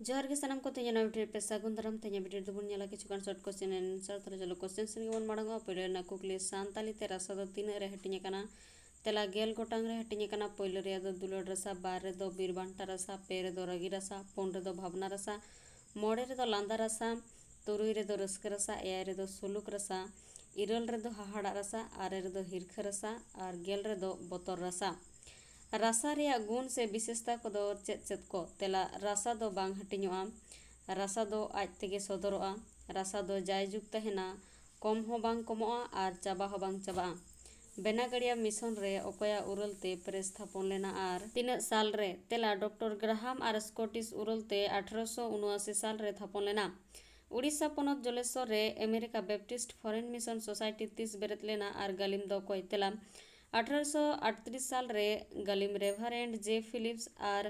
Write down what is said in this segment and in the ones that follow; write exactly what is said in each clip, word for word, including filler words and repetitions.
ᱡᱚᱦᱟᱨ ᱜᱮ ᱥᱟᱱᱟᱢ ᱠᱚ, ᱛᱮᱦᱮᱧᱟᱜ ᱱᱚᱣᱟ video ᱨᱮ ᱯᱮ ᱥᱟᱹᱜᱩᱱ ᱫᱟᱨᱟᱢ᱾ ᱛᱮᱦᱮᱧᱟᱜ video ᱨᱮᱫᱚ ᱵᱚᱱ ᱧᱮᱞᱟ ᱠᱤᱪᱷᱩᱜᱟᱱ short question and answer᱾ ᱛᱟᱦᱞᱮ ᱪᱚᱞᱚ question ᱥᱮᱱ ᱜᱮᱵᱚᱱ ᱢᱟᱲᱟᱝᱚᱜᱼᱟ᱾ ᱯᱳᱭᱞᱳ ᱨᱮᱱᱟᱜ ᱠᱩᱠᱞᱤ, ᱥᱟᱱᱛᱟᱞᱤ ᱛᱮ ᱨᱟᱥᱟ ᱫᱚ ᱛᱤᱱᱟᱹᱜ ᱨᱮ ᱦᱟᱹᱴᱤᱧ ᱟᱠᱟᱱᱟ? ᱛᱮᱞᱟ, ᱜᱮᱞ ᱜᱚᱴᱟᱝ ᱨᱮ ᱦᱟᱹᱴᱤᱧ ᱟᱠᱟᱱᱟ᱾ ᱯᱳᱭᱞᱳ ᱨᱮᱭᱟᱜ ᱫᱚ ᱫᱩᱞᱟᱹᱲ ᱨᱟᱥᱟ, ᱵᱟᱨ ᱨᱮᱫᱚ ᱵᱤᱨ ᱵᱟᱱᱴᱟ ᱨᱟᱥᱟ, ᱯᱮ ᱨᱮᱫᱚ ᱨᱟᱹᱜᱤ ᱨᱟᱥᱟ, ᱯᱩᱱ ᱨᱮᱫᱚ ᱵᱷᱟᱵᱽᱱᱟ ᱨᱟᱥᱟ, ᱢᱚᱬᱮ ᱨᱮᱫᱚ ᱞᱟᱸᱫᱟ ᱨᱟᱥᱟ, ᱛᱩᱨᱩᱭ ᱨᱮᱫᱚ ᱨᱟᱹᱥᱠᱟᱹ ᱨᱟᱥᱟ, ᱮᱭᱟᱭ ᱨᱮᱫᱚ ᱥᱩᱞᱩᱠ ᱨᱟᱥᱟ, ᱤᱨᱟᱹᱞ ᱨᱮᱫᱚ ᱦᱟᱦᱟᱲᱟᱜ ᱨᱟᱥᱟ, ᱟᱨᱮ ᱨᱮᱫᱚ ᱦᱤᱨᱠᱷᱟᱹ ᱨᱟᱥᱟ ᱟᱨ ᱜᱮᱞ ᱨᱮᱫᱚ ᱵᱚᱛᱚᱨ ᱨᱟᱥᱟ᱾ ᱨᱟᱥᱟ ᱨᱮᱭᱟᱜ ᱜᱩᱱ ᱥᱮ ᱵᱤᱥᱮᱥᱛᱟ ᱠᱚᱫᱚ ᱪᱮᱫ ᱪᱮᱫ ᱠᱚ? ᱛᱮᱞᱟ, ᱨᱟᱥᱟ ᱫᱚ ᱵᱟᱝ ᱦᱟᱹᱴᱤᱧᱚᱜᱼᱟ, ᱨᱟᱥᱟ ᱫᱚ ᱟᱡ ᱛᱮᱜᱮ ᱥᱚᱫᱚᱨᱚᱜᱼᱟ, ᱨᱟᱥᱟ ᱫᱚ ᱡᱟᱭᱡᱩᱜᱽ ᱛᱟᱦᱮᱱᱟ, ᱠᱚᱢ ᱦᱚᱸ ᱵᱟᱝ ᱠᱚᱢᱚᱜᱼᱟ ᱟᱨ ᱪᱟᱵᱟ ᱦᱚᱸ ᱵᱟᱝ ᱪᱟᱵᱟᱜᱼᱟ᱾ ᱵᱮᱱᱟᱜᱟᱲᱤᱭᱟ mission ᱨᱮ ᱚᱠᱚᱭᱟᱜ ᱩᱨᱟᱹᱞ ᱛᱮ press ᱛᱷᱟᱯᱚᱱ ᱞᱮᱱᱟ ᱟᱨ ᱛᱤᱱᱟᱹᱜ ᱥᱟᱞ ᱨᱮ? ᱛᱮᱞᱟ, ᱰᱚᱠᱴᱚᱨ ᱜᱨᱟᱦᱟᱢ ᱟᱨ ᱥᱠᱚᱴᱤᱥ ᱩᱨᱟᱹᱞ ᱛᱮ ᱟᱴᱷᱨᱚᱥᱚ ᱩᱱᱩᱟᱥᱤ ᱥᱟᱞ ᱨᱮ ᱛᱷᱟᱯᱚᱱ ᱞᱮᱱᱟ᱾ ᱩᱲᱤᱥᱥᱟ ᱯᱚᱱᱚᱛ ᱡᱚᱞᱮᱥᱚᱨ ᱨᱮ America Baptist Foreign Mission Society ᱛᱤᱥ ᱵᱮᱨᱮᱫ ᱞᱮᱱᱟ ᱟᱨ ᱜᱟᱹᱞᱤᱢ ᱫᱚ ᱚᱠᱚᱭ? ᱛᱮᱞᱟ, ᱟᱴᱷᱨᱚᱥᱚ ᱟᱴᱛᱨᱤᱥ ᱥᱟᱞ ᱨᱮ ᱜᱟᱹᱞᱤᱢ ᱨᱮᱵᱷᱟᱨᱮᱱᱰ ᱡᱮ ᱯᱷᱤᱞᱤᱯᱥ ᱟᱨ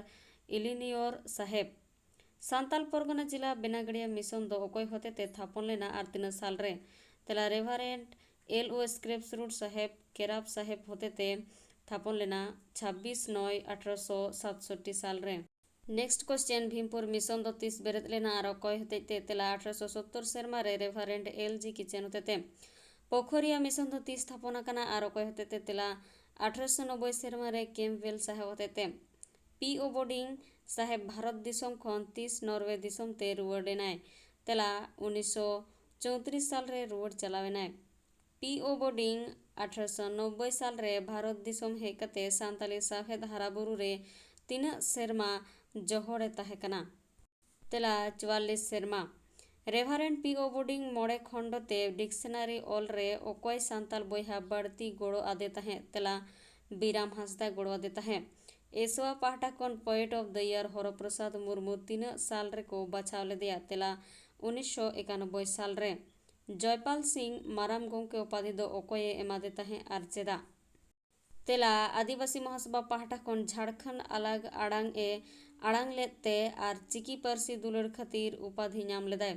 ᱤᱞᱤᱱᱤᱭᱚᱨ ᱥᱟᱦᱮᱵᱽ᱾ ᱥᱟᱱᱛᱟᱞ ᱯᱚᱨᱜᱚᱱᱟ ᱡᱮᱞᱟ ᱵᱮᱱᱟᱜᱟᱲᱤᱭᱟ mission ᱫᱚ ᱚᱠᱚᱭ ᱦᱚᱛᱮᱛᱮ ᱛᱷᱟᱯᱚᱱ ᱞᱮᱱᱟ ᱟᱨ ᱛᱤᱱᱟᱹᱜ ᱥᱟᱞ ᱨᱮ? ᱛᱮᱞᱟ, ᱨᱮᱵᱷᱟᱨᱮᱱᱰ ᱮᱞ ᱳ ᱥᱠᱨᱮᱯᱥᱨᱩᱰ ᱥᱟᱦᱮᱵᱽ, ᱠᱮᱨᱟᱯ ᱥᱟᱦᱮᱵᱽ ᱦᱚᱛᱮᱛᱮ ᱛᱷᱟᱯᱚᱱ ᱞᱮᱱᱟ ᱪᱷᱟᱵᱵᱤᱥ ᱱᱚᱭ ᱟᱴᱷᱨᱚᱥᱚ ᱥᱟᱛᱥᱚᱴᱴᱤ ᱥᱟᱞ ᱨᱮ᱾ Next question, ᱵᱷᱤᱢᱯᱩᱨ mission ᱫᱚ ᱛᱤᱥ ᱵᱮᱨᱮᱫ ᱞᱮᱱᱟ ᱟᱨ ᱚᱠᱚᱭ ᱦᱚᱛᱮᱡ ᱛᱮ? ᱛᱮᱞᱟ, ᱟᱴᱷᱨᱚᱥᱚ ᱥᱚᱛᱛᱚᱨ ᱥᱮᱨᱢᱟ ᱨᱮ ᱨᱮᱵᱷᱟᱨᱮᱱᱰ ᱮᱞ ᱡᱤ ᱠᱤᱪᱮᱱ ᱦᱚᱛᱮᱛᱮ᱾ ᱯᱳᱠᱷᱚᱨᱤᱭᱟ mission ᱫᱚ ᱛᱤᱥ ᱛᱷᱟᱯᱚᱱ ᱟᱠᱟᱱᱟ ᱟᱨ ᱚᱠᱚᱭ ᱦᱚᱛᱮᱛᱮ? ᱛᱮᱞᱟ, ᱟᱴᱷᱨᱚᱥᱚ ᱱᱚᱵᱵᱳᱭ ᱥᱮᱨᱢᱟ ᱨᱮ ᱠᱮᱢᱯᱵᱮᱞ ᱥᱟᱦᱮᱵᱽ ᱦᱚᱛᱮᱛᱮ᱾ ᱯᱤ ᱳ ᱵᱳᱨᱰᱤᱝ ᱥᱟᱦᱮᱵᱽ ᱵᱷᱟᱨᱚᱛ ᱫᱤᱥᱚᱢ ᱠᱷᱚᱱ ᱛᱤᱥ ᱱᱚᱨᱣᱮ ᱫᱤᱥᱚᱢ ᱛᱮ ᱨᱩᱣᱟᱹᱲ ᱮᱱᱟᱭ? ᱛᱮᱞᱟ, ᱩᱱᱤᱥᱥᱚ ᱪᱳᱭᱛᱨᱤᱥ ᱥᱟᱞ ᱨᱮ ᱨᱩᱣᱟᱹᱲ ᱪᱟᱞᱟᱣ ᱮᱱᱟᱭ᱾ ᱯᱤ ᱳ ᱵᱳᱨᱰᱤᱝ ᱟᱴᱷᱨᱚᱥᱚ ᱱᱚᱵᱵᱳᱭ ᱥᱟᱞ ᱨᱮ ᱵᱷᱟᱨᱚᱛ ᱫᱤᱥᱚᱢ ᱦᱮᱡ ᱠᱟᱛᱮ ᱥᱟᱱᱛᱟᱞᱤ ᱥᱟᱶᱦᱮᱫ ᱦᱟᱨᱟᱵᱩᱨᱩ ᱨᱮ ᱛᱤᱱᱟᱹᱜ ᱥᱮᱨᱢᱟ ᱡᱚᱦᱚᱲᱮ ᱛᱟᱦᱮᱸ ᱠᱟᱱᱟ? ᱛᱮᱞᱟ, ᱪᱩᱣᱟᱞᱞᱤᱥ ᱥᱮᱨᱢᱟ᱾ ᱨᱮᱵᱷᱟᱨᱮᱱᱰ ᱯᱤ ᱳ ᱵᱳᱨᱰᱤᱝ ᱢᱚᱬᱮ ᱠᱷᱚᱸᱰ ᱛᱮ dictionary ᱚᱞ ᱨᱮ ᱚᱠᱚᱭ ᱥᱟᱱᱛᱟᱞ ᱵᱚᱭᱦᱟ ᱵᱟᱹᱲᱛᱤ ᱜᱚᱲᱚ ᱟᱫᱮ ᱛᱟᱦᱮᱸᱫ? ᱛᱮᱞᱟ, ᱵᱤᱨᱟᱢ ᱦᱟᱸᱥᱫᱟ ᱜᱚᱲᱚ ᱟᱫᱮ ᱛᱟᱦᱮᱸᱫ᱾ ᱮᱥᱣᱟ ᱯᱟᱦᱴᱟ ᱠᱷᱚᱱ Poet of the Year Haraprasad Murmu ᱛᱤᱱᱟᱹᱜ ᱥᱟᱞ ᱨᱮᱠᱚ ᱵᱟᱪᱷᱟᱣ ᱞᱮᱫᱮᱭᱟ? ᱛᱮᱞᱟ, ᱩᱱᱤᱥᱥᱚ ᱮᱠᱟᱱᱚᱵᱵᱳᱭ ᱥᱟᱞ ᱨᱮ᱾ ᱡᱚᱭᱯᱟᱞ ᱥᱤᱝ ᱢᱟᱨᱟᱢ ᱜᱚᱢᱠᱮ ᱩᱯᱟᱫᱷᱤ ᱫᱚ ᱚᱠᱚᱭᱮ ᱮᱢᱟᱫᱮ ᱛᱟᱦᱮᱸᱫ ᱟᱨ ᱪᱮᱫᱟᱜ? ᱛᱮᱞᱟ, ᱟᱹᱫᱤᱵᱟᱹᱥᱤ ᱢᱚᱦᱟᱥᱚᱵᱷᱟ ᱯᱟᱦᱴᱟ ᱠᱷᱚᱱ ᱡᱷᱟᱲᱠᱷᱚᱸᱰ ᱟᱞᱟᱜᱽ ᱟᱲᱟᱝ ᱮ ᱟᱲᱟᱝ ᱞᱮᱫ ᱛᱮ ᱟᱨ ᱪᱤᱠᱤ ᱯᱟᱹᱨᱥᱤ ᱫᱩᱞᱟᱹᱲ ᱠᱷᱟᱹᱛᱤᱨ ᱩᱯᱟᱫᱷᱤ ᱧᱟᱢ ᱞᱮᱫᱟᱭ᱾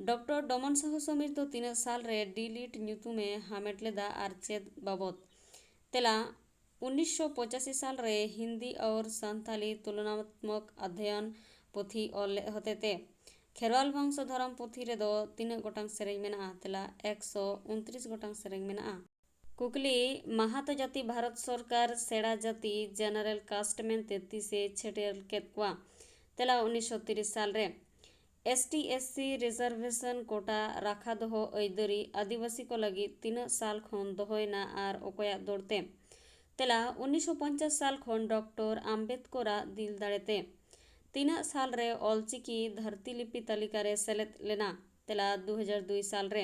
ᱰᱚᱠᱴᱚᱨ ᱰᱚᱢᱚᱱ ᱥᱟᱦᱩ ᱥᱚᱢᱤᱨ ᱫᱚ ᱛᱤᱱᱟᱹᱜ ᱥᱟᱞ ᱨᱮ ᱰᱤᱞᱤᱴ ᱧᱩᱛᱩᱢᱮ ᱦᱟᱢᱮᱴ ᱞᱮᱫᱟ ᱟᱨ ᱪᱮᱫ ᱵᱟᱵᱚᱛ? ᱛᱮᱞᱟ, ᱩᱱᱤᱥᱥᱚ ᱯᱚᱸᱪᱟᱥᱤ ᱥᱟᱞ ᱨᱮ ᱦᱤᱱᱫᱤ ᱟᱨ ᱥᱟᱱᱛᱟᱞᱤ ᱛᱩᱞᱚᱱᱟᱛᱢᱚᱠ ᱚᱫᱷᱭᱚᱭᱚᱱ ᱯᱩᱛᱷᱤ ᱚᱞ ᱞᱮᱫ ᱦᱚᱛᱮᱛᱮ᱾ ᱠᱷᱮᱨᱣᱟᱞ ᱵᱚᱝᱥᱚ ᱫᱷᱚᱨᱚᱢ ᱯᱩᱛᱷᱤ ᱨᱮᱫᱚ ᱛᱤᱱᱟᱹᱜ ᱜᱚᱴᱟᱝ ᱥᱮᱨᱮᱧ ᱢᱮᱱᱟᱜᱼᱟ? ᱛᱮᱞᱟ, ᱮᱠᱥᱚ ᱩᱱᱛᱨᱤᱥ ᱜᱚᱴᱟᱝ ᱥᱮᱨᱮᱧ ᱢᱮᱱᱟᱜᱼᱟ᱾ ᱠᱩᱠᱞᱤ, ᱢᱟᱦᱟᱛᱚ ᱡᱟᱹᱛᱤ ᱵᱷᱟᱨᱚᱛ ᱥᱚᱨᱠᱟᱨ ᱥᱮᱬᱟ ᱡᱟᱹᱛᱤ, general caste, ᱢᱮᱱᱛᱮ ᱛᱤᱥᱮ ᱪᱷᱟᱹᱴᱭᱟᱹᱨ ᱠᱮᱫ ᱠᱚᱣᱟ? ᱛᱮᱞᱟ, ᱩᱱᱤᱥᱥᱚ ᱛᱤᱨᱤᱥ ᱥᱟᱞ ᱨᱮ᱾ S T S C reservation quota ᱨᱟᱠᱷᱟ ᱫᱚᱦᱚ ᱟᱹᱭᱫᱟᱹᱨᱤ ᱟᱹᱫᱤᱵᱟᱹᱥᱤ ᱠᱚ ᱞᱟᱹᱜᱤᱫ ᱛᱤᱱᱟᱹᱜ ᱥᱟᱞ ᱠᱷᱚᱱ ᱫᱚᱦᱚᱭᱮᱱᱟ ᱟᱨ ᱚᱠᱚᱭᱟᱜ ᱫᱚᱨ ᱛᱮ? ᱛᱮᱞᱟ, ᱩᱱᱤᱥᱥᱚ ᱯᱚᱧᱪᱟᱥ ᱥᱟᱞ ᱠᱷᱚᱱ ᱰᱚᱠᱴᱚᱨ ᱟᱢᱵᱮᱫᱠᱚᱨᱟᱜ ᱫᱤᱞ ᱫᱟᱲᱮ ᱛᱮ᱾ ᱛᱤᱱᱟᱹᱜ ᱥᱟᱞ ᱨᱮ ᱚᱞᱪᱤᱠᱤ ᱫᱷᱟᱹᱨᱛᱤ ᱞᱤᱯᱤ ᱛᱟᱹᱞᱤᱠᱟ ᱨᱮ ᱥᱮᱞᱮᱫ ᱞᱮᱱᱟ? ᱛᱮᱞᱟ, ᱫᱩ ᱦᱟᱡᱟᱨ ᱫᱩᱭ ᱥᱟᱞ ᱨᱮ᱾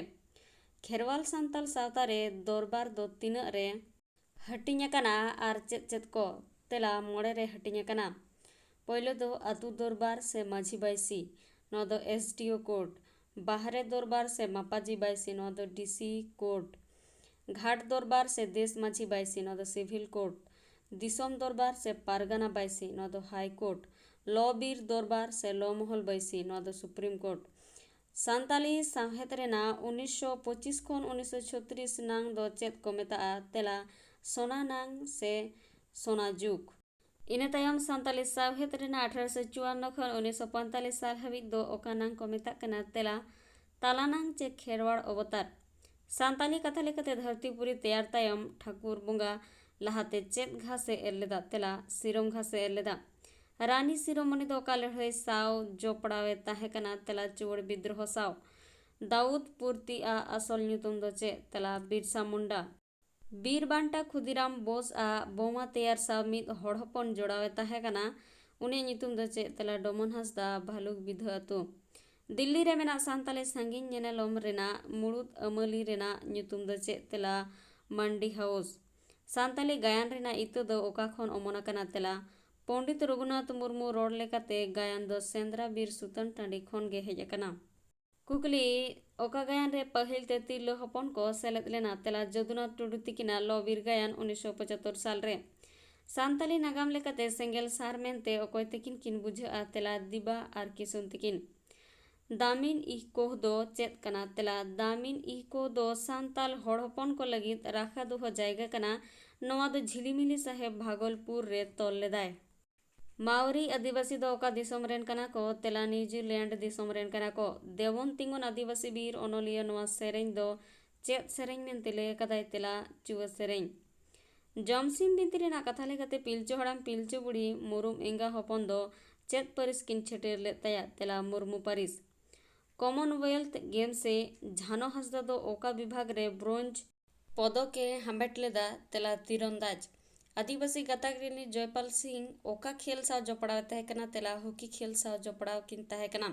ᱠᱷᱮᱨᱣᱟᱞ ᱥᱟᱱᱛᱟᱞ ᱥᱟᱶᱛᱟ ᱨᱮ ᱫᱚᱨᱵᱟᱨ ᱫᱚ ᱛᱤᱱᱟᱹᱜ ᱨᱮ ᱦᱟᱹᱴᱤᱧ ᱟᱠᱟᱱᱟ ᱟᱨ ᱪᱮᱫ ᱪᱮᱫ ᱠᱚ? ᱛᱮᱞᱟ, ᱢᱚᱬᱮ ᱨᱮ ᱦᱟᱹᱴᱤᱧ ᱟᱠᱟᱱᱟ᱾ ᱯᱳᱭᱞᱳ ᱫᱚ ᱟᱹᱛᱩ ᱫᱚᱨᱵᱟᱨ ᱥᱮ ᱢᱟᱹᱡᱷᱤ ᱵᱟᱭᱥᱤ, ᱱᱚᱣᱟ ᱫᱚ S D O code᱾ ᱵᱟᱦᱨᱮ ᱫᱚᱨᱵᱟᱨ ᱥᱮ ᱢᱟᱯᱟᱡᱤ ᱵᱟᱭᱥᱤ, ᱱᱚᱣᱟ ᱫᱚ D C code᱾ ᱜᱷᱟᱴ ᱫᱚᱨᱵᱟᱨ ᱥᱮ ᱫᱮᱥ ᱢᱟᱹᱡᱷᱤ ᱵᱟᱭᱥᱤ, ᱱᱚᱣᱟ ᱫᱚ civil code᱾ ᱫᱤᱥᱚᱢ ᱫᱚᱨᱵᱟᱨ ᱥᱮ ᱯᱟᱨᱜᱟᱱᱟ ᱵᱟᱭᱥᱤ, ᱱᱚᱣᱟ ᱫᱚ high court᱾ ᱞᱚ ᱵᱤᱨ ᱫᱚᱨᱵᱟᱨ ᱥᱮ ᱞᱚ ᱢᱚᱦᱚᱞ ᱵᱟᱭᱥᱤ, ᱱᱚᱣᱟ ᱫᱚ Supreme Court᱾ ᱥᱟᱱᱛᱟᱞᱤ ᱥᱟᱶᱦᱮᱫ ᱨᱮᱱᱟᱜ ᱩᱱᱤᱥᱥᱚ ᱯᱚᱸᱪᱤᱥ ᱠᱷᱚᱱ ᱩᱱᱤᱥᱥᱚ ᱪᱷᱚᱛᱨᱤᱥ ᱱᱟᱝ ᱫᱚ ᱪᱮᱫ ᱠᱚ ᱢᱮᱛᱟᱜᱼᱟ? ᱛᱮᱞᱟ, ᱥᱚᱱᱟ ᱱᱟᱝ ᱥᱮ ᱥᱚᱱᱟ ᱡᱩᱜᱽ᱾ ᱤᱱᱟᱹ ᱛᱟᱭᱚᱢ ᱥᱟᱱᱛᱟᱞᱤ ᱥᱟᱶᱦᱮᱫ ᱨᱮᱱᱟᱜ ᱟᱴᱷᱟᱨᱚᱥᱚ ᱪᱩᱣᱟᱱᱱᱚ ᱠᱷᱚᱱ ᱩᱱᱤᱥᱥᱚ ᱯᱚᱸᱭᱛᱟᱞᱤᱥ ᱥᱟᱞ ᱦᱟᱹᱵᱤᱡ ᱫᱚ ᱚᱠᱟ ᱱᱟᱝ ᱠᱚ ᱢᱮᱛᱟᱜ ᱠᱟᱱᱟ? ᱛᱮᱞᱟ, ᱛᱟᱞᱟ ᱱᱟᱝ ᱪᱮ ᱠᱷᱮᱨᱣᱟᱲ ᱚᱵᱚᱛᱟᱨ᱾ ᱥᱟᱱᱛᱟᱞᱤ ᱠᱟᱛᱷᱟ ᱞᱮᱠᱟᱛᱮ ᱫᱷᱟᱹᱨᱛᱤᱯᱩᱨᱤ ᱛᱮᱭᱟᱨ ᱛᱟᱭᱚᱢ ᱴᱷᱟᱹᱠᱩᱨ ᱵᱚᱸᱜᱟ ᱞᱟᱦᱟᱛᱮ ᱪᱮᱫ ᱜᱷᱟᱥ ᱮ ᱮᱨ ᱞᱮᱫᱟ? ᱛᱮᱞᱟ, ᱥᱤᱨᱚᱢ ᱜᱷᱟᱥ ᱮ ᱮᱨ ᱞᱮᱫᱟ᱾ ᱨᱟᱱᱤ ᱥᱤᱨᱳᱢᱚᱱᱤ ᱫᱚ ᱚᱠᱟ ᱞᱟᱹᱲᱦᱟᱹᱭ ᱥᱟᱶ ᱡᱚᱯᱲᱟᱣ ᱮ ᱛᱟᱦᱮᱸ ᱠᱟᱱᱟ? ᱛᱮᱞᱟ, ᱪᱩᱣᱟᱹᱲ ᱵᱤᱫᱽᱨᱳᱦᱚ ᱥᱟᱶ᱾ ᱫᱟᱣᱩᱫ ᱯᱩᱨᱛᱤ ᱟᱜ ᱟᱥᱚᱞ ᱧᱩᱛᱩᱢ ᱫᱚ ᱪᱮᱫ? ᱛᱮᱞᱟ, ᱵᱤᱨᱥᱟ ᱢᱩᱱᱰᱟ᱾ ᱵᱤᱨ ᱵᱟᱱᱴᱟ ᱠᱷᱩᱫᱤᱨᱟᱢ ᱵᱳᱥ ᱟᱜ ᱵᱳᱢᱟ ᱛᱮᱭᱟᱨ ᱥᱟᱶ ᱢᱤᱫ ᱦᱚᱲ ᱦᱚᱯᱚᱱ ᱡᱚᱲᱟᱣ ᱮ ᱛᱟᱦᱮᱸ ᱠᱟᱱᱟ᱾ ᱩᱱᱤᱭᱟᱜ ᱧᱩᱛᱩᱢ ᱫᱚ ᱪᱮᱫ? ᱛᱮᱞᱟ, ᱰᱚᱢᱚᱱ ᱦᱟᱸᱥᱫᱟ, ᱵᱷᱟᱞᱩᱠ ᱵᱤᱫᱷᱟᱹ ᱟᱹᱛᱩ᱾ ᱫᱤᱞᱞᱤ ᱨᱮ ᱢᱮᱱᱟᱜ ᱥᱟᱱᱛᱟᱞᱤ ᱥᱟᱺᱜᱤᱧ ᱧᱮᱱᱮᱞᱚᱢ ᱨᱮᱱᱟᱜ ᱢᱩᱲᱩᱫ ᱟᱹᱢᱟᱹᱞᱤ ᱨᱮᱱᱟᱜ ᱧᱩᱛᱩᱢ ᱫᱚ ᱪᱮᱫ? ᱛᱮᱞᱟ, ᱢᱟᱱᱰᱤ ᱦᱟᱣᱩᱥ᱾ ᱥᱟᱱᱛᱟᱞᱤ ᱜᱟᱭᱟᱱ ᱨᱮᱱᱟᱜ ᱤᱛᱟᱹ ᱫᱚ ᱚᱠᱟ ᱠᱷᱚᱱ ᱚᱢᱚᱱ ᱟᱠᱟᱱᱟ? ᱛᱮᱞᱟ, ᱯᱚᱸᱰᱤᱛ ᱨᱚᱜᱷᱩᱱᱟᱛᱷ ᱢᱩᱨᱢᱩ ᱨᱚᱲ ᱞᱮᱠᱟᱛᱮ ᱜᱟᱭᱟᱱ ᱫᱚ ᱥᱮᱸᱫᱽᱨᱟ ᱵᱤᱨ ᱥᱩᱛᱟᱹᱱ ᱴᱟᱺᱰᱤ ᱠᱷᱚᱱ ᱜᱮ ᱦᱮᱡ ᱟᱠᱟᱱᱟ᱾ ᱠᱩᱠᱞᱤ, ᱚᱠᱟ ᱜᱟᱭᱟᱱ ᱨᱮ ᱯᱟᱹᱦᱤᱞ ᱛᱮ ᱛᱤᱨᱞᱟᱹ ᱦᱚᱯᱚᱱ ᱠᱚ ᱥᱮᱞᱮᱫ ᱞᱮᱱᱟ? ᱛᱮᱞᱟ, ᱡᱚᱫᱩᱱᱟᱛᱷ ᱴᱩᱰᱩ ᱛᱤᱠᱤᱱᱟᱜ ᱞᱚ ᱵᱤᱨ ᱜᱟᱭᱟᱱ ᱩᱱᱤᱥᱥᱚ ᱯᱚᱸᱪᱟᱛᱛᱳᱨ ᱥᱟᱞ ᱨᱮ᱾ ᱥᱟᱱᱛᱟᱞᱤ ᱱᱟᱜᱟᱢ ᱞᱮᱠᱟᱛᱮ ᱥᱮᱸᱜᱮᱞ ᱥᱟᱨ ᱢᱮᱱᱛᱮ ᱚᱠᱚᱭ ᱛᱤᱠᱤᱱ ᱠᱤᱱ ᱵᱩᱡᱷᱟᱹᱜᱼᱟ? ᱛᱮᱞᱟ, ᱫᱤᱵᱟ ᱟᱨ ᱠᱤᱥᱩᱱ ᱛᱤᱠᱤᱱ᱾ ᱫᱟᱢᱤᱱ ᱤᱦᱠᱳᱦ ᱫᱚ ᱪᱮᱫ ᱠᱟᱱᱟ? ᱛᱮᱞᱟ, ᱫᱟᱢᱤᱱ ᱤᱦᱠᱳᱦ ᱫᱚ ᱥᱟᱱᱛᱟᱞ ᱦᱚᱲ ᱦᱚᱯᱚᱱ ᱠᱚ ᱞᱟᱹᱜᱤᱫ ᱨᱟᱠᱷᱟ ᱫᱚᱦᱚ ᱡᱟᱭᱜᱟ ᱠᱟᱱᱟ᱾ ᱱᱚᱣᱟ ᱫᱚ ᱡᱷᱤᱞᱤᱢᱤᱞᱤ ᱥᱟᱦᱮᱵ ᱵᱷᱟᱜᱚᱞᱯᱩᱨ ᱨᱮ ᱛᱚᱞ ᱞᱮᱫᱟᱭ᱾ ᱢᱟᱣᱨᱤ ᱟᱹᱫᱤᱵᱟᱹᱥᱤ ᱫᱚ ᱚᱠᱟ ᱫᱤᱥᱚᱢ ᱨᱮᱱ ᱠᱟᱱᱟ ᱠᱚ? ᱛᱮᱞᱟ, ᱱᱤᱣᱡᱤᱞᱮᱱᱰ ᱫᱤᱥᱚᱢ ᱨᱮᱱ ᱠᱟᱱᱟ ᱠᱚ᱾ ᱫᱮᱣᱚᱱ ᱛᱤᱸᱜᱩᱱ ᱟᱹᱫᱤᱵᱟᱹᱥᱤ ᱵᱤᱨ ᱚᱱᱚᱞᱤᱭᱟᱹ ᱱᱚᱣᱟ ᱥᱮᱨᱮᱧ ᱫᱚ ᱪᱮᱫ ᱥᱮᱨᱮᱧ ᱢᱮᱱᱛᱮ ᱞᱟᱹᱭ ᱟᱠᱟᱫᱟᱭ? ᱛᱮᱞᱟ, ᱪᱩᱣᱟᱹ ᱥᱮᱨᱮᱧ᱾ ᱡᱚᱢᱥᱤᱢ ᱵᱤᱱᱛᱤ ᱨᱮᱱᱟᱜ ᱠᱟᱛᱷᱟ ᱞᱮᱠᱟᱛᱮ ᱯᱤᱞᱪᱩ ᱦᱟᱲᱟᱢ ᱯᱤᱞᱪᱩ ᱵᱩᱲᱦᱤ ᱢᱩᱨᱩᱢ ᱮᱸᱜᱟ ᱦᱚᱯᱚᱱ ᱫᱚ ᱪᱮᱫ ᱯᱟᱹᱨᱤᱥ ᱠᱤᱱ ᱪᱷᱟᱹᱴᱭᱟᱹᱨ ᱞᱮᱫ ᱛᱟᱭᱟ? ᱛᱮᱞᱟ, ᱢᱩᱨᱢᱩ ᱯᱟᱹᱨᱤᱥ᱾ ᱠᱚᱢᱚᱱᱣᱮᱞᱛᱷ ᱜᱮᱢᱥ ᱨᱮ ᱡᱷᱟᱱᱚ ᱦᱟᱸᱥᱫᱟ ᱫᱚ ᱚᱠᱟ ᱵᱤᱵᱷᱟᱜᱽ ᱨᱮ ᱵᱨᱳᱧᱡᱽ ᱯᱚᱫᱚᱠ ᱮ ᱦᱟᱢᱮᱴ ᱞᱮᱫᱟ? ᱛᱮᱞᱟ, ᱛᱤᱨᱚᱱᱫᱟᱡᱽ᱾ ᱟᱹᱫᱤᱵᱟᱹᱥᱤ ᱜᱟᱛᱟᱠ ᱨᱤᱱᱤᱡ ᱡᱚᱭᱯᱟᱞ ᱥᱤᱝ ᱚᱠᱟ ᱠᱷᱮᱞ ᱥᱟᱶ ᱡᱚᱯᱲᱟᱣ ᱮ ᱛᱟᱦᱮᱸ ᱠᱟᱱᱟ? ᱛᱮᱞᱟ, ᱦᱚᱠᱤ ᱠᱷᱮᱞ ᱥᱟᱶ ᱡᱚᱯᱲᱟᱣ ᱠᱤᱱ ᱛᱟᱦᱮᱸ ᱠᱟᱱᱟ᱾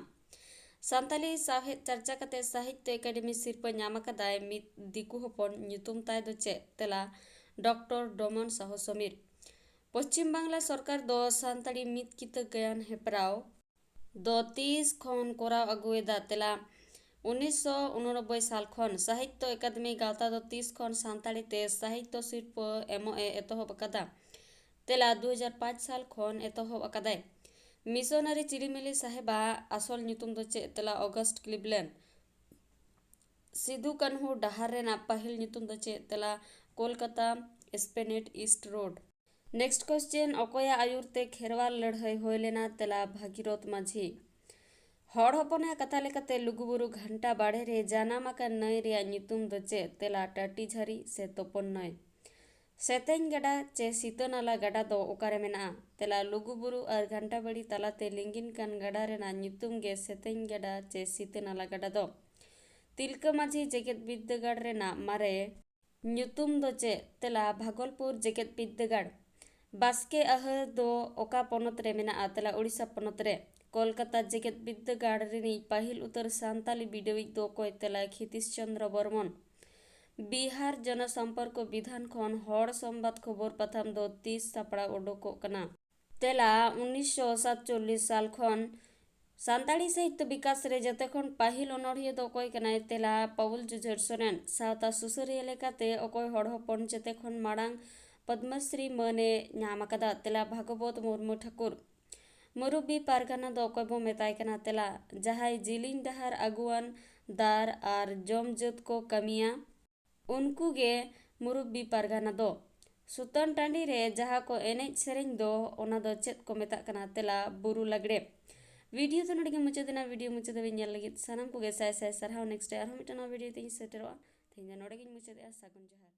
ᱥᱟᱱᱛᱟᱞᱤ ᱥᱟᱶᱦᱮᱫ ᱪᱟᱨᱪᱟ ᱠᱟᱛᱮ ᱥᱟᱦᱤᱛᱭᱚ ᱮᱠᱟᱰᱮᱢᱤ ᱥᱤᱨᱯᱟᱹ ᱧᱟᱢ ᱟᱠᱟᱫᱟᱭ ᱢᱤᱫ ᱫᱤᱠᱩ ᱦᱚᱯᱚᱱ, ᱧᱩᱛᱩᱢ ᱛᱟᱭ ᱫᱚ ᱪᱮᱫ? ᱛᱮᱞᱟ, ᱰᱚᱠᱴᱚᱨ ᱰᱚᱢᱚᱱ ᱥᱟᱦᱚ ᱥᱚᱢᱤᱨ᱾ ᱯᱚᱪᱷᱤᱢ ᱵᱟᱝᱞᱟ ᱥᱚᱨᱠᱟᱨ ᱫᱚ ᱥᱟᱱᱛᱟᱲᱤ ᱢᱤᱫ ᱠᱤᱛᱟᱹ ᱜᱟᱭᱟᱱ ᱦᱮᱯᱨᱟᱣ ᱫᱚ ᱛᱤᱥ ᱠᱷᱚᱱ ᱠᱚᱨᱟᱣ ᱟᱹᱜᱩᱭᱮᱫᱟ? ᱛᱮᱞᱟ, ᱩᱱᱤᱥᱥᱚ ᱩᱱᱚᱱᱚᱵᱵᱳᱭ ᱥᱟᱞ ᱠᱷᱚᱱ᱾ ᱥᱟᱦᱤᱛᱭᱚ ᱮᱠᱟᱫᱮᱢᱤ ᱜᱟᱶᱛᱟ ᱫᱚ ᱛᱤᱥ ᱠᱷᱚᱱ ᱥᱟᱱᱛᱟᱲᱤ ᱛᱮ ᱥᱟᱦᱤᱛᱭᱚ ᱥᱤᱨᱯᱟᱹ ᱮᱢᱚᱜ ᱮ ᱮᱛᱚᱦᱚᱵ ᱟᱠᱟᱫᱟ? ᱛᱮᱞᱟ, ᱫᱩ ᱦᱟᱡᱟᱨ ᱯᱟᱸᱪ ᱥᱟᱞ ᱠᱷᱚᱱ ᱮᱛᱚᱦᱚᱵ ᱟᱠᱟᱫᱟᱭ᱾ ᱢᱤᱥᱚᱱᱟᱨᱤ ᱪᱤᱲᱤᱢᱤᱞᱤ ᱥᱟᱦᱮᱵᱟᱜ ᱟᱥᱚᱞ ᱧᱩᱛᱩᱢ ᱫᱚ ᱪᱮᱫ? ᱛᱮᱞᱟ, ᱚᱜᱟᱥᱴ ᱠᱞᱤᱵᱞᱮᱱᱰ᱾ ᱥᱤᱫᱩ ᱠᱟᱹᱱᱦᱩ ᱰᱟᱦᱟᱨ ᱨᱮᱱᱟᱜ ᱯᱟᱹᱦᱤᱞ ᱧᱩᱛᱩᱢ ᱫᱚ ᱪᱮᱫ? ᱛᱮᱞᱟ, Kolkata Esplanade East Road. Next question, ᱚᱠᱚᱭᱟᱜ ᱟᱹᱭᱩᱨ ᱛᱮ ᱠᱷᱮᱨᱣᱟᱞ ᱞᱟᱹᱲᱦᱟᱹᱭ ᱦᱩᱭ ᱞᱮᱱᱟ? ᱛᱮᱞᱟ, ᱵᱷᱟᱜᱤᱨᱚᱛᱷ ᱢᱟᱹᱡᱷᱤ᱾ ᱦᱚᱲ ᱦᱚᱯᱚᱱᱟᱜ ᱠᱟᱛᱷᱟ ᱞᱮᱠᱟᱛᱮ ᱞᱩᱜᱩᱵᱩᱨᱩ ᱜᱷᱟᱱᱴᱟ ᱵᱟᱲᱮ ᱨᱮ ᱡᱟᱱᱟᱢ ᱟᱠᱟᱱ ᱱᱟᱹᱭ ᱨᱮᱭᱟᱜ ᱧᱩᱛᱩᱢ ᱫᱚ ᱪᱮᱫ? ᱛᱮᱞᱟ, ᱴᱟᱹᱴᱤ ᱡᱷᱟᱹᱨᱤ ᱥᱮ ᱛᱚᱯᱚᱱ ᱱᱟᱹᱭ᱾ ᱥᱮᱛᱮᱧ ᱜᱟᱰᱟ ᱪᱮ ᱥᱤᱛᱟᱹ ᱱᱟᱞᱟ ᱜᱟᱰᱟ ᱫᱚ ᱚᱠᱟᱨᱮ ᱢᱮᱱᱟᱜᱼᱟ? ᱛᱮᱞᱟ, ᱞᱩᱜᱩᱵᱩᱨᱩ ᱟᱨ ᱜᱷᱟᱱᱴᱟ ᱵᱟᱲᱤ ᱛᱟᱞᱟᱛᱮ ᱞᱤᱸᱜᱤᱱ ᱠᱟᱱ ᱜᱟᱰᱟ ᱨᱮᱱᱟᱜ ᱧᱩᱛᱩᱢ ᱜᱮ ᱥᱮᱛᱮᱧ ᱜᱟᱰᱟ ᱪᱮ ᱥᱤᱛᱟᱹ ᱱᱟᱞᱟ ᱜᱟᱰᱟ ᱫᱚ᱾ ᱛᱤᱞᱠᱟᱹ ᱢᱟᱹᱡᱷᱤ ᱡᱮᱜᱮᱛ ᱵᱤᱨᱫᱟᱹᱜᱟᱲ ᱨᱮᱱᱟᱜ ᱢᱟᱨᱮ ᱧᱩᱛᱩᱢ ᱫᱚ ᱪᱮᱫ? ᱛᱮᱞᱟ, ᱵᱷᱟᱜᱚᱞᱯᱩᱨ ᱡᱮᱜᱮᱛ ᱵᱤᱨᱫᱟᱹᱜᱟᱲ᱾ ᱵᱟᱥᱠᱮ ᱟᱹᱦᱟᱹ ᱫᱚ ᱚᱠᱟ ᱯᱚᱱᱚᱛ ᱨᱮ ᱢᱮᱱᱟᱜᱼᱟ? ᱛᱮᱞᱟ, ᱳᱰᱤᱥᱟ ᱯᱚᱱᱚᱛ ᱨᱮ᱾ ᱠᱳᱞᱠᱟᱛᱟ ᱡᱮᱜᱮᱛ ᱵᱤᱨᱫᱟᱹᱜᱟᱲ ᱨᱤᱱᱤᱡ ᱯᱟᱹᱦᱤᱞ ᱩᱛᱟᱹᱨ ᱥᱟᱱᱛᱟᱞᱤ ᱵᱤᱰᱟᱹᱣᱤᱡ ᱫᱚ ᱚᱠᱚᱭ? ᱛᱮᱞᱟ, ᱠᱷᱤᱛᱤᱥ ᱪᱚᱱᱫᱨᱚ ᱵᱚᱨᱢᱚᱱ᱾ ᱵᱤᱦᱟᱨ ᱡᱚᱱᱚ ᱥᱚᱢᱯᱚᱨᱠᱚ ᱵᱤᱫᱷᱟᱱ ᱠᱷᱚᱱ ᱦᱚᱲ ᱥᱚᱢᱵᱟᱫ ᱠᱷᱚᱵᱚᱨ ᱯᱟᱛᱷᱟᱢ ᱫᱚ ᱛᱤᱥ ᱥᱟᱯᱲᱟᱣ ᱚᱰᱚᱠᱚᱜ ᱠᱟᱱᱟ? ᱛᱮᱞᱟ, ᱩᱱᱤᱥᱥᱚ ᱥᱟᱛᱪᱚᱞᱞᱤᱥ ᱥᱟᱞ ᱠᱷᱚᱱ᱾ ᱥᱟᱱᱛᱟᱲᱤ ᱥᱟᱦᱤᱛᱭᱚ ᱵᱤᱠᱟᱥ ᱨᱮ ᱡᱚᱛᱚ ᱠᱷᱚᱱ ᱯᱟᱹᱦᱤᱞ ᱚᱱᱚᱲᱦᱤᱭᱟᱹ ᱫᱚ ᱚᱠᱚᱭ ᱠᱟᱱᱟᱭ? ᱛᱮᱞᱟ, ᱯᱟᱣᱩᱞ ᱡᱩᱡᱷᱟᱹᱨ ᱥᱚᱨᱮᱱ᱾ ᱥᱟᱶᱛᱟ ᱥᱩᱥᱟᱹᱨᱤᱭᱟᱹ ᱞᱮᱠᱟᱛᱮ ᱚᱠᱚᱭ ᱦᱚᱲ ᱦᱚᱯᱚᱱ ᱡᱚᱛᱚ ᱠᱷᱚᱱ ᱢᱟᱲᱟᱝ ᱯᱚᱫᱽᱢᱚᱥᱨᱤ ᱢᱟᱹᱱ ᱮ ᱧᱟᱢ ᱟᱠᱟᱫᱟ? ᱛᱮᱞᱟ, ᱵᱷᱟᱜᱚᱵᱚᱛ ᱢᱩᱨᱢᱩ ᱴᱷᱟᱹᱠᱩᱨ᱾ ᱢᱩᱨᱩᱵᱵᱤ ᱯᱟᱨᱜᱟᱱᱟ ᱫᱚ ᱚᱠᱚᱭ ᱵᱚ ᱢᱮᱛᱟᱭ ᱠᱟᱱᱟ? ᱛᱮᱞᱟ, ᱡᱟᱦᱟᱸᱭ ᱡᱤᱞᱤᱧ ᱰᱟᱦᱟᱨ ᱟᱹᱜᱩᱣᱟᱱ ᱫᱟᱨ ᱟᱨ ᱡᱚᱢ ᱡᱟᱹᱛ ᱠᱚ ᱠᱟᱹᱢᱤᱭᱟ, ᱩᱱᱠᱩ ᱜᱮ ᱢᱩᱨᱩᱵᱵᱤ ᱯᱟᱨᱜᱟᱱᱟ ᱫᱚ᱾ ᱥᱩᱛᱟᱹᱱ ᱴᱟᱺᱰᱤ ᱨᱮ ᱡᱟᱦᱟᱸ ᱠᱚ ᱮᱱᱮᱡ ᱥᱮᱨᱮᱧ ᱫᱚ, ᱚᱱᱟ ᱫᱚ ᱪᱮᱫ ᱠᱚ ᱢᱮᱛᱟᱜ ᱠᱟᱱᱟ? ᱛᱮᱞᱟ, ᱵᱩᱨᱩ ᱞᱟᱜᱽᱲᱮ᱾ ᱵᱷᱤᱰᱤᱭᱳ ᱫᱚ ᱱᱚᱰᱮ ᱜᱮ ᱢᱩᱪᱟᱹᱫ ᱮᱱᱟ᱾ ᱵᱷᱤᱰᱤᱭᱳ ᱢᱩᱪᱟᱹᱫ ᱫᱷᱟᱹᱵᱤᱡ ᱧᱮᱞ ᱞᱟᱹᱜᱤᱫ ᱥᱟᱱᱟᱢ ᱠᱚᱜᱮ ᱥᱟᱭ ᱥᱟᱭ ᱥᱟᱨᱦᱟᱣ᱾ ᱱᱮᱠᱥᱴ ᱨᱮ ᱟᱨᱦᱚᱸ ᱢᱤᱫᱴᱟᱝ ᱱᱟᱣᱟ ᱵᱷᱤᱰᱤᱭᱳ ᱛᱮᱧ ᱥᱮᱴᱮᱨᱚᱜᱼᱟ᱾ ᱛᱮᱦᱮᱧ ᱫᱚ ᱱᱚᱰᱮ ᱜᱤᱧ ᱢᱩᱪᱟᱹᱫᱮᱜᱼᱟ᱾ ᱥᱟᱹᱜᱩᱱ ᱡᱚᱦᱟᱨ᱾